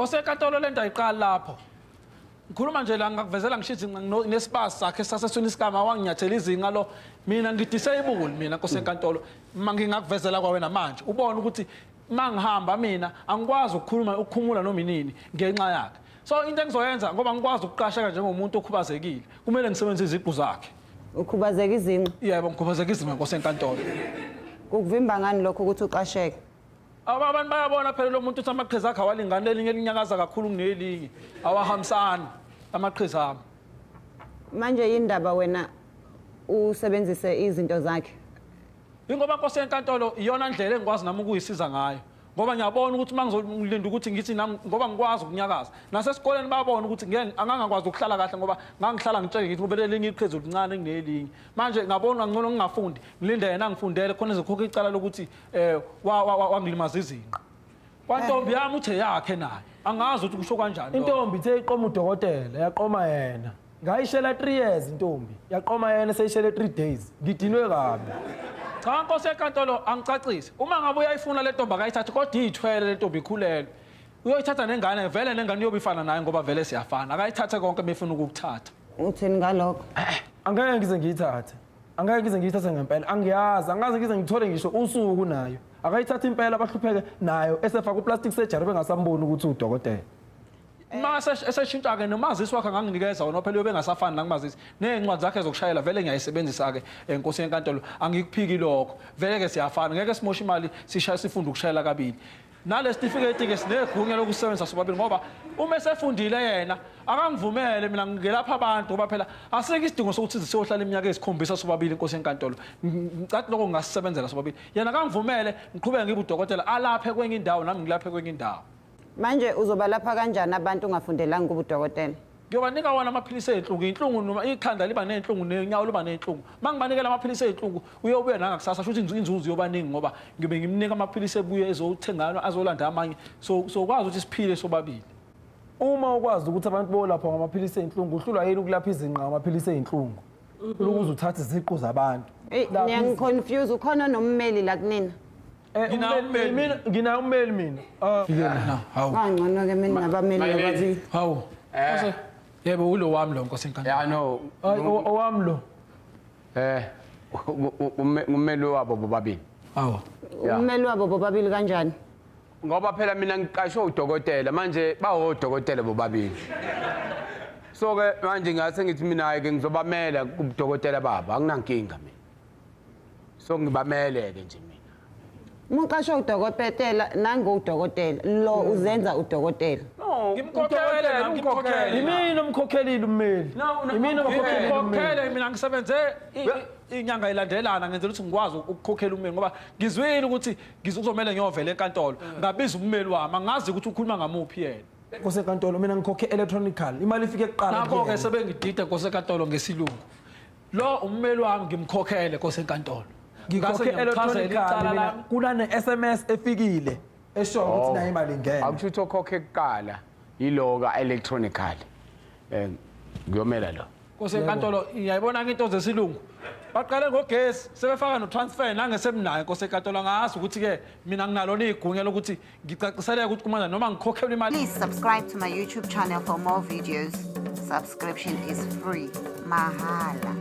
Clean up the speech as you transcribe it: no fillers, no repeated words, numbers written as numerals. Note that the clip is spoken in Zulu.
Nkosi enkantolo, lento ayiqali lapho. Ngikhuluma nje la, ngakuvezela ngisho izinqa nesibasi sakhe saseswini isikama, wanginyathela izinqa lo. Mina ngi-disable mina, Nkosi enkantolo. Ma ngingakuvezela kwawena manje, ubone ukuthi mangihamba mina angikwazi ukukhuluma, ukukhumula noma inini ngenxa yakhe. So into engizoyenza, ngoba ngikwazi ukuqasheka njengomuntu okhubazekile, kumele ngisebenzise iziqu zakhe. Ukhubazeka izinqa? Yebo, ngikhubazeka izinqa, Nkosi enkantolo. Kukuvimba ngani lokho ukuthi uqasheke? Abantu bayabona phela lo muntu ukuthi amaqhiza akhe awalingani, elinye linyakaza kakhulu kunelinye, awahambisani amaqhiza ami. Manje yindaba wena usebenzise izinto zakhe? Ingoba, Nkosi yenkantolo, iyona ndlela engikwazi nami ukuyisiza ngayo, ngoba ngiyabona ukuthi uma ngizolinda ukuthi ngithi nami, ngoba ngikwazi ukunyakaza, nasesikoleni babona ukuthi ngeke angangakwazi ukuhlala kahle, ngoba ngangihlala ngitsheke ngithi ngoba lelinye iqhezu lincane kunelinye. Manje ngabona ngcono ngingafundi, ngilinde yena angifundele khona ezokhokha icala lokuthi wangilimaza izinqa. Kwantombi yami uthe yakhe naye, angazi ukuthi kusho kanjani lokho. Intombi ithe iqoma udokotela, yaqoma yena. Ngayishela 3 years intombi, yaqoma yena, seyishele 3 days. Ngidinwe kabi. Cha, Nkosi yenkantolo, angicacise. Uma ngabe uyayifuna le ntombi, akayithathe, kodwa iyithwele le ntombi, ikhulelwe. Uyoyithatha nengane vele, nengane iyobe ifana naye ngoba vele siyafana. Akayithathe konke mefuna ukukuthatha. Uthini ngalokho? Angeke ngize ngiyithathe, angeke ngize ngiyithathe ngempela. Angiyazi, angaze ngize ngithole ngisho usuku nayo. Akayithathe impela, abahlupheke nayo, esefaka uplastic surgery bengasamboni ukuthi udokotela. Uma eseshintsha-ke nomazisi wakhe anganginikeza wona phela, uyobe engasafani nakumazisi, ney'ncwadi zakhe zokushayela vele ngiyayisebenzisa-ke. Nkosi yenkantolo, angikuphiki lokho, vele-ke siyafana, ngeke simoshe imali sishaye sifunde ukushayela kabili. Nale sitifiketi-ke sinegunya lokusebenzisa sobabili, ngoba uma esefundile yena akangivumele mina ngelapha abantu, ngoba phela asikho isidingo sokuthi size siyohlala iminyaka eyisikhombisa sobabili, Nkosi yenkantolo. Ngicathi lokho ngingasisebenzela sobabili. Yena akangivumele ngiqhubeke ngibe udokotela, alaphe kwenye indawo, nami ngilaphe kwenye indawo. Manje uzobalapha kanjani abantu ungafundelanga ukuba udokotela? Ngiyobanika wona amaphilisi ey'nhlungu, iy'nhlungu noma ikhanda liba ney'nhlungu, nenyawo liba ney'nhlungu. Uma ngibanikela amaphilisi ey'nhlungu, uyobuya nangakusasa, sho ukuthi inzuzo iyoba ningi, ngoba ngibe ngimnika amaphilisi, ebuye ezothengana, azolanda amanye, so sokwazi ukuthi siphile sobabili. Uma ukwazi ukuthi abantu bolapha ngamaphilisi ey'nhlungu, uhlulwa yini ukulapha izinqa ngamaphilisi ey'nhlungu? Ukuze uthathe iziqu zabantu. Eyi, niyangiconfuse. Ukhona nommeli la kunina? Nginawo ummeli. Nginawo ummeli mina. Ah. Hawu. Kangcono-ke mina nabameli bobabili. Hawu. Yebo, ulo wami lo, Nkosi enkantolo. Ya, no. Hayi, owami lo. Ngummeli wabo bobabili. Hawu. Ya. Ummeli wabo bobabili kanjani? Ngoba phela mina ngiqashwe udokotela, manje bawodokotela bobabili. So ke manje ngase ngithi mina ke ngizobamela kubudokotela babo, anginankinga mina. So ngibamele ke nje mina. Uma uqashwe udokotela nangudokotela lo uzenza udokotela. No, Ngimkhokhele, ngimkhokhele. Yimina omkhokhelile ummeli. Yimina omkhokhelile ummeli. Ngikhokhele mina, ngisebenze inyanga ilandelana, ngenzela ukuthi ngikwazi ukukhokhela ummeli, ngoba ngizwile ukuthi kuzomele ngiyovela enkantolo. Ngabiza ummeli wami, angazi ukuthi ukhuluma ngamuphi yena. Nkosi enkantolo, mina ngikhokhe electronical. Imali ifike kuqala Nakho-ke kuyena. sebengidida, Nkosi enkantolo, ngesilungu. Lo ummeli wami, ngimkhokhele, Nkosi enkantolo. Ngikhokhe Ngase ngiyamchazela electronical icala mina. lami. Kunane SMS efikile esho ukuthi nayo imali ingena. Akusho ukuthi okhokhe kuqala yilo ka electronically. Ngiyomela lo. Nkosi enkantolo, ngiyayibona-ke into zesilungu. Baqale ngogesi, sebefaka no-transfer nangesemnayo, Nkosi enkantolo. Angazi ukuthi-ke mina nginalona igunya lokuthi ngicaciseleke ukuthi kumanje noma ngikhokhelwe imali. Please subscribe to my YouTube channel for more videos. Subscription is free. Mahala.